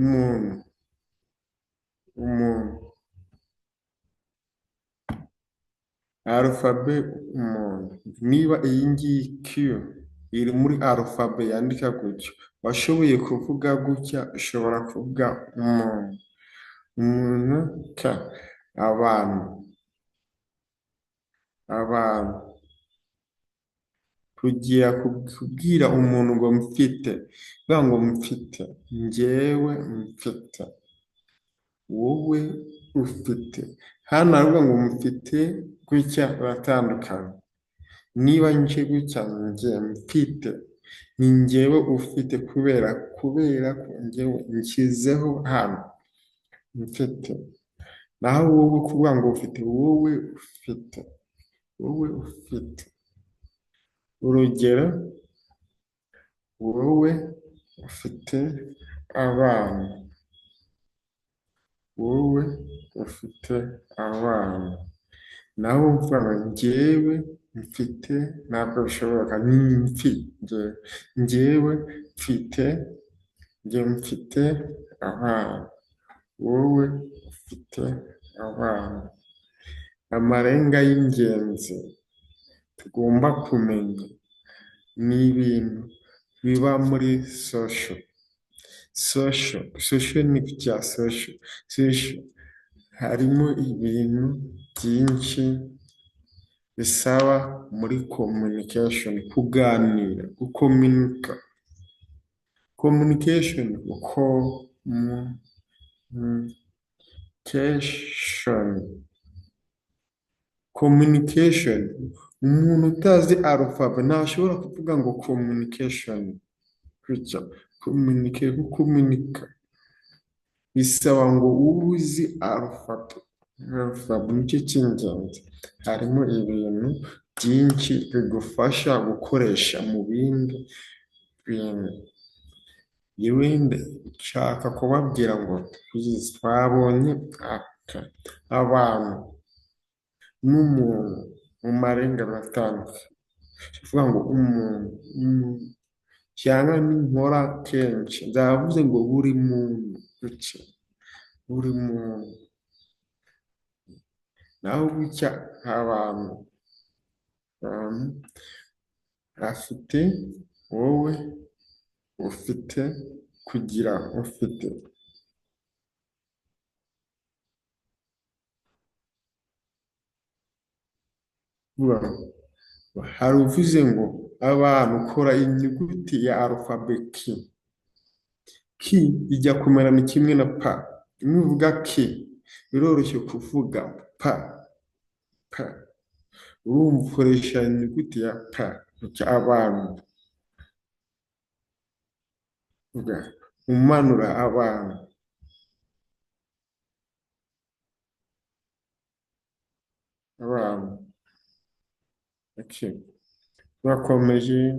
Umuntu, umuntu, alphabet umuntu. Niba iyi ngiyi Q iri muri alphabet yandika gutyo, washoboye kuvuga gutya, ushobora kuvuga umuntu. Umuntu K, abantu, abantu. Kugira kubwira umuntu ngo mfite, kuvuga ngo mfite, njyewe mfite, wowe ufite. Hano haravuga ngo mfite gutya biratandukanye. Niba nje gutya njye mfite, ni njyewe ufite kubera ko njyewe nshyizeho hano mfite. Naho wowe kuvuga ngo ufite, wowe ufite, wowe ufite. Urugero, wowe ufite abana, wowe ufite abana. Naho uvuga ngo njyewe mfite, ntabwo bishoboka, ni mfi, njyewe, njyewe mfite, njye mfite abana, wowe ufite abana. Amarenga y'ingenzi tugomba kumenya ni ibintu biba muri social. Social, social ni bya social, social harimo ibintu byinshi bisaba muri communication, kuganira, gukominika. Communication, communication, communication. Umuntu utazi alphabet ntashobora kuvuga ngo communication gutya, communique, gukominika bisaba ngo ube uzi alphabet. Alphabet nicyo cy'ingenzi. Harimo ibintu byinshi bigufasha gukoresha mu bindi bintu. Yewe nshaka kubabwira ngo twabonye aka abantu n'umuntu mu marenga atandukanye. Kuvuga ngo umuntu, umuntu cyangwa ninkora kenshi nzavuze ngo buri muntu gutya, buri muntu. Naho gutya abantu, abantu afite, wowe ufite, kugira ufite. Hari uvuze ngo abantu ukora inyuguti ya alphabet K. K ijya kumera ni kimwe na P. Nuvuga K biroroshye kuvuga P. P. Urumva ukoresha inyuguti ya P. Abantu. Umanura abantu. Abantu. Okay. Turakomeje.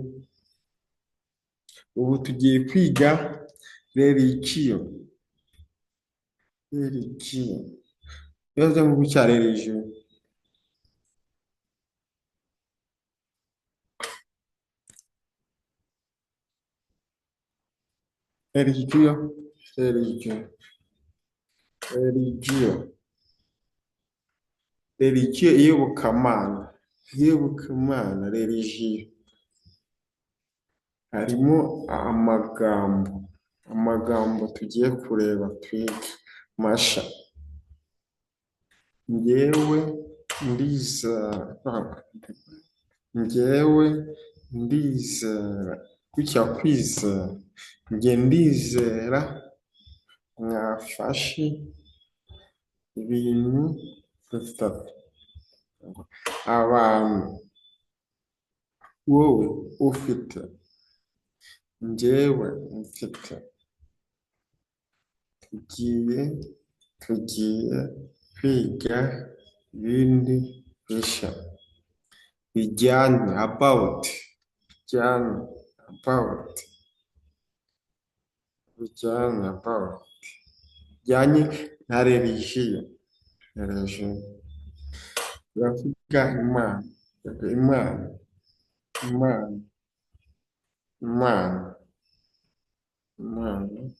Ubu tugiye kwiga religion. Religion. Ibibazo ngo cya religion. Religion, religion, religion. Religion iyobokamana, iyobokamana, religion. Harimo amagambo, amagambo tugiye kureba twiga masha. Njyewe ndizera, njyewe ndizera, gutya kwizera, njye ndizera mwafashe ibintu bitatu. Abantu, wowe ufite, njyewe mfite, tugiye kwiga ibindi bishya bijyanye about, bijyanye about, bijyanye about, bijyanye na religion, religion. Turavuga Imana, Imana, Imana, Imana, Imana.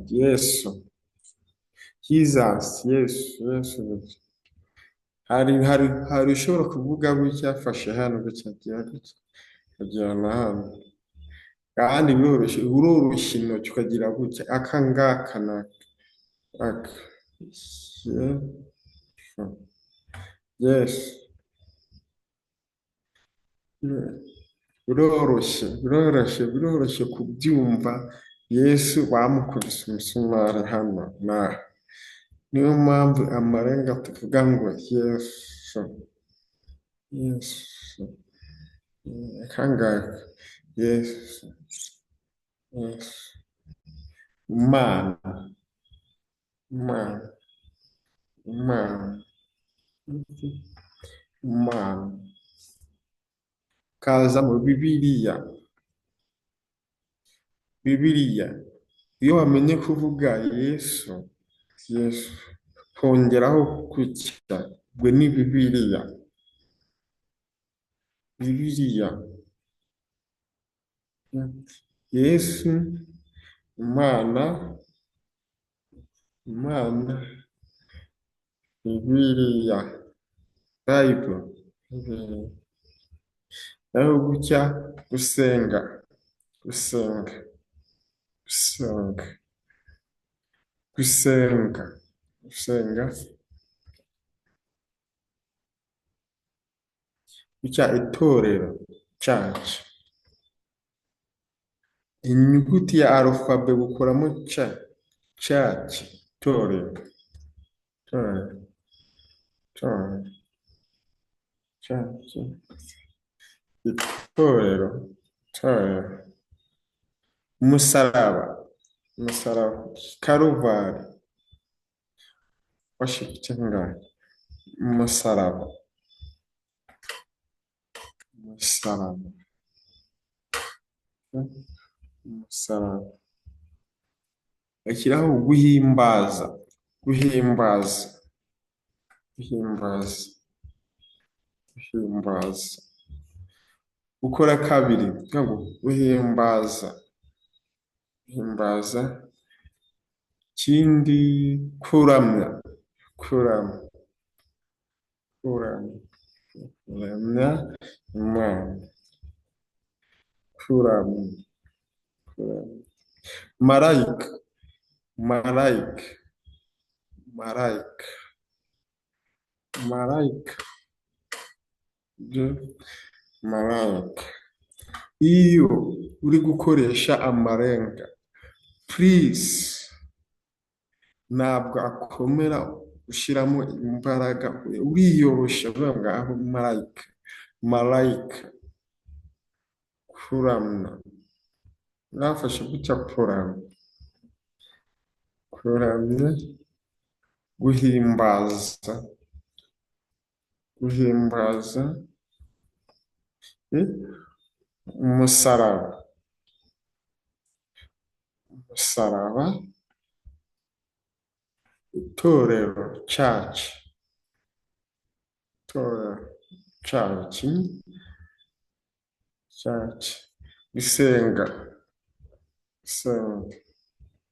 Yesu, Jesus, Yesu, Yesu. Hari ushobora kuvuga gutya, afashe hano gutya, agira gutya, akagera na hano. Kandi biroroshye, uroroshya intoki ukagira gutya, aka ngaka na aka. Yesu. Biroroshye, biroroshye, biroroshye kubyumva. Yesu bamukubise umusumari hano n'aha. Niyo mpamvu amarenga tuvuga ngo Yesu, Yesu, aka ngaka, Yesu, Yesu, Imana, Imana, Imana, Imana. Kaza mu Bibiliya, Bibiliya. Iyo wamenye kuvuga Yesu, Yesu, kongeraho gutya, ubwo ni Bibiliya, Bibiliya. Yesu, Imana, Imana, Bibiliya, Bible, Bibiliya. Naho gutya gusenga, gusenga, gusenga, gusenga, gusenga, gutya itorero, church. Inyuguti ya alphabet gukuramo C, church, itorero, itorero, itorero, church, itorero, itorero. Umusaraba, umusaraba, Karuvari, Washington, umusaraba, umusaraba, umusaraba. Bashyiraho guhimbaza, guhimbaza, guhimbaza, guhimbaza. Gukora kabiri, ngo guhimbaza, guhimbaza. Ikindi kuramya, kuramya, kuramya, kuramya Imana, kuramya, kuramya. Marayika, marayika, marayika, marayika, marayika. Iyo uri gukoresha amarenga, please, ntabwo akomera ushyiramo imbaraga, uriyorosha uvuga ngo aho marayika, marayika, kuramya. Nafashe gutya kuramya, kuramya, guhimbaza, guhimbaza, umusaraba, umusaraba, itorero, church, itorero, church, church, gusenga, gusenga,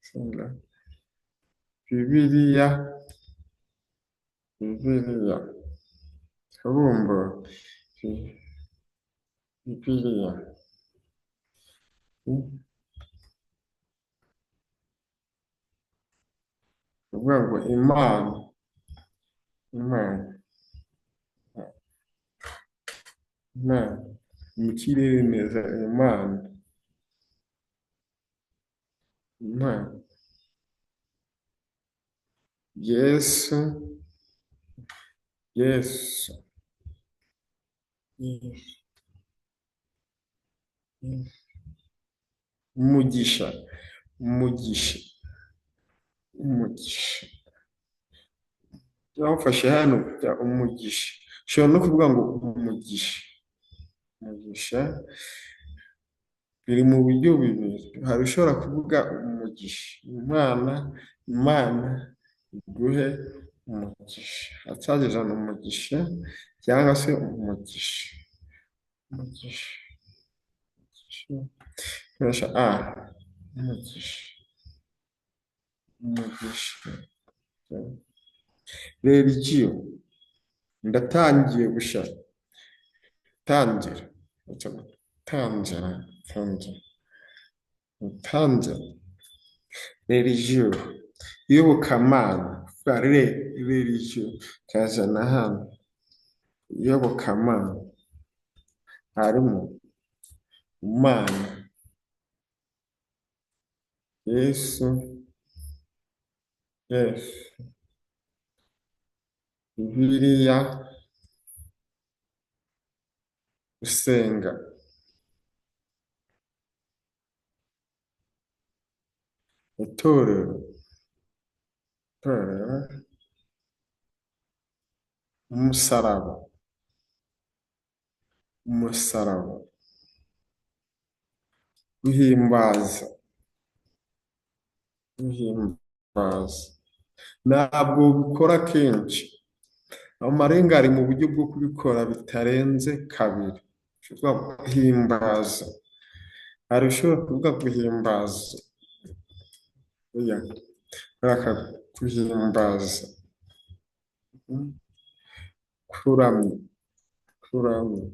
gusenga, Bibiliya, Bibiliya, Kabumbu, Bibiliya. Kuvuga ngo Imana, Imana, Imana, mu kirere neza, Imana, Imana, Yesu, Yesu, Yesu, umugisha, umugisha, umugisha. Bamufashe hano umugisha, ushobora no kuvuga ngo umugisha, umugisha biri mu buryo bubiri. Hari ushobora kuvuga umugisha, Imana, Imana iguhe umugisha, atagezana umugisha cyangwa se umugisha, umugisha, umugisha, koresha a, umugisha. Umugisha. Religion, ndatangiye busha, tangira, tangira, tangira, tangira. Religion, iyobokamana, kuvuga re religion, kazana hano iyobokamana, harimo Imana, Yesu, Yesu, Bibiliya, gusenga, itorero, itorero, umusaraba, umusaraba, guhimbaza, guhimbaza. Ntabwo bikora kenshi, amarenga ari mu buryo bwo kubikora bitarenze kabiri. Ushobora guhimbaza, hari ushobora kuvuga guhimbaza, oya, guhimbaza, kuramya, kuramya,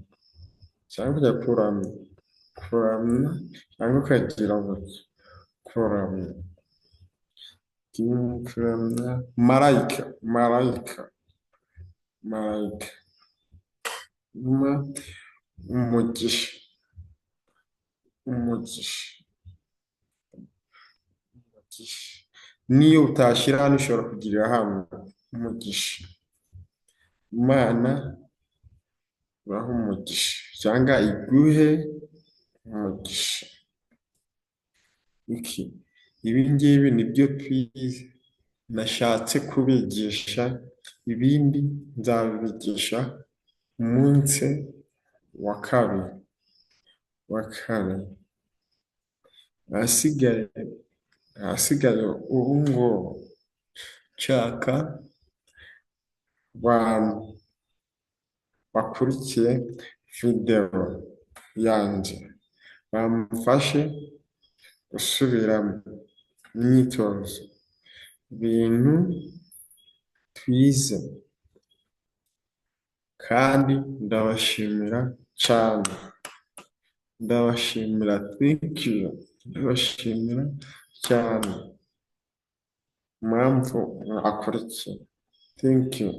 cyangwa kujya kuramya, kuramya, cyangwa ukagira gutya, kuramya, kuramya, marayika, marayika, marayika, nyuma umugisha, umugisha, umugisha. Niyo utashyira hano ushobora kugirira hano umugisha. Imana ibahe umugisha cyangwa iguhe umugisha. Iki ibi ngibi nibyo twize, nashatse kubigisha, ibindi nzabigisha umunsi wa kabiri, wa kabiri. Ahasigaye, ahasigaye ubu ngubu nshaka abantu bakurikiye videwo yanjye bamufashe gusubiramo imyitozo, ibintu twize, kandi ndabashimira cyane, ndabashimira, thank you, ndabashimira cyane impamvu mwakurikiye, thank you.